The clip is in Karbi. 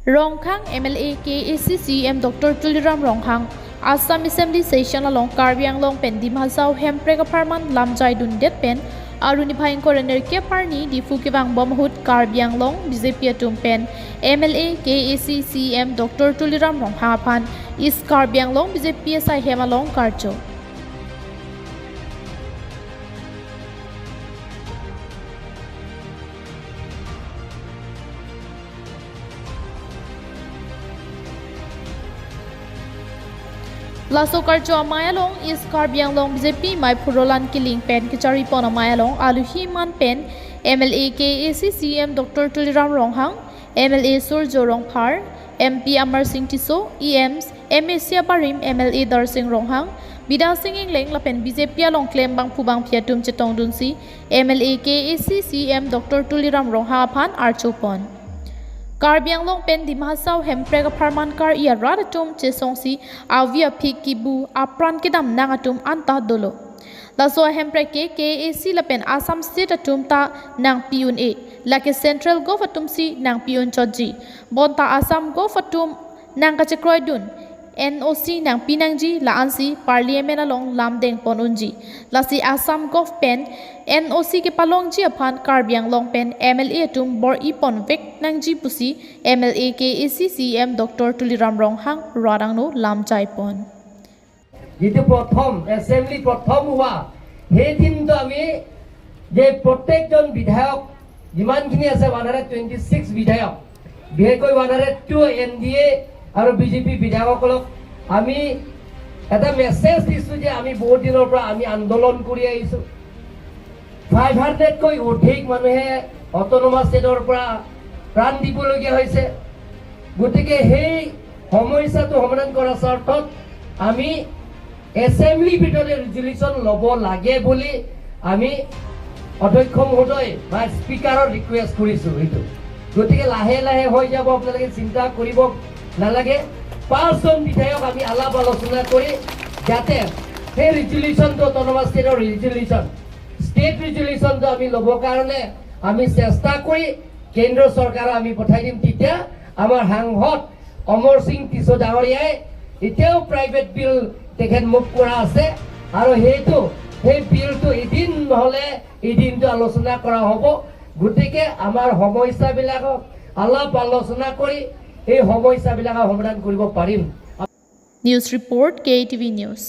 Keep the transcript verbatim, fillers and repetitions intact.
Ronghang M L A K A C C M Doctor Tuliram Ronghang Assam Assembly Session along Karbi Anglong pen Dima Hasao Hemprek apharman lamjai dundet pen aru niphai ingkoi ra nerkep arni Diphu kevangbom ahut Karbi Anglong B J P atum pen M L A K A C C M Doctor Tuliram Ronghang aphan East Karbi Anglong B J P asaihem along karcho. Laso karcho amei along East Karbi Anglong B J P maiphu Roland Killing pen kecharipon amei along aluhi man pen M L A K A C C M Doctor Tuliram Ronghang, M L A Surjo Rongphar, M P Amarsing Tisso, E Ms, M A C abarim M L A Darsing Ronghang, Bidya Sing Engleng lapen B J P along klem bangphu bangphi atum chetongdunsi M L A K A C C M Doctor Tuliram Ronghang aphan archopon. Karbi Anglong pen Dima Hasao Hemprek apharman kar-i arat atum chesongsi avi aphik kibu apran kedam nang atum anta dolo. Laso ahemprek ke K A A C lapen Assam State atum ta nangpi un-e, lake Central Gov atumsi nangpi un chotji. Bonta Assam Gov atum nangkachekroidun N O C nangpi nangji la-ansi Parliament along lam dengpon unji. Lasi Assam Gov pen N O C kepalongji aphan Karbi Anglong pen M L A atum bor-ipon vek nangji pusi M L A K A C C M Doctor Tuliram Ronghang rat angno lamjaipon. যিটো প্ৰথম এছেম্বলি প্ৰথম হোৱা, সেই দিনটো আমি যে প্ৰত্যেকজন বিধায়ক, যিমানখিনি আছে ওৱান হাণ্ড্ৰেড টুৱেণ্টি ছিক্স বিধায়ক, বিশেষকৈ one hundred two N D A আৰু বি জে পি বিধায়কসকলক আমি এটা মেছেজ দিছোঁ যে আমি বহুত দিনৰ পৰা আমি আন্দোলন কৰি আহিছোঁ। ফাইভ হাণ্ড্ৰেডকৈ অধিক মানুহে অট'নমাছ ষ্টেটৰ পৰা প্ৰাণ দিবলগীয়া হৈছে। গতিকে সেই সমস্যাটো সমাধান কৰাৰ স্বাৰ্থত আমি এছেম্বলি ভিতৰতে ৰিজলিউশ্যন ল'ব লাগে বুলি আমি অধ্যক্ষ মহোদয় বা স্পীকাৰক ৰিকুৱেষ্ট কৰিছোঁ এইটো। গতিকে লাহে লাহে হৈ যাব, আপোনালোকে চিন্তা কৰিব নালাগে। পাঁচজন বিধায়ক আমি আলাপ আলোচনা কৰি যাতে সেই ৰিজলিউশ্যনটো অট'নমাছ ষ্টেটৰ ৰিজলিউশ্যন, ষ্টেট ৰিজলিউশ্যনটো আমি ল'বৰ কাৰণে আমি চেষ্টা কৰি কেন্দ্ৰ চৰকাৰক আমি পঠাই দিম। তেতিয়া আমাৰ সাংসদ অমৰ সিং টিছো ডাঙৰীয়াই এতিয়াও প্ৰাইভেট বিল তেখেত মুভ কৰা আছে আৰু সেইটো, সেই বিলটো এদিন নহ'লে এদিনটো আলোচনা কৰা হ'ব। গতিকে আমাৰ সমস্যাবিলাকক আলাপ আলোচনা কৰি এই সমস্যাবিলাকৰ সমাধান কৰিব পাৰিম। News report, K T V News.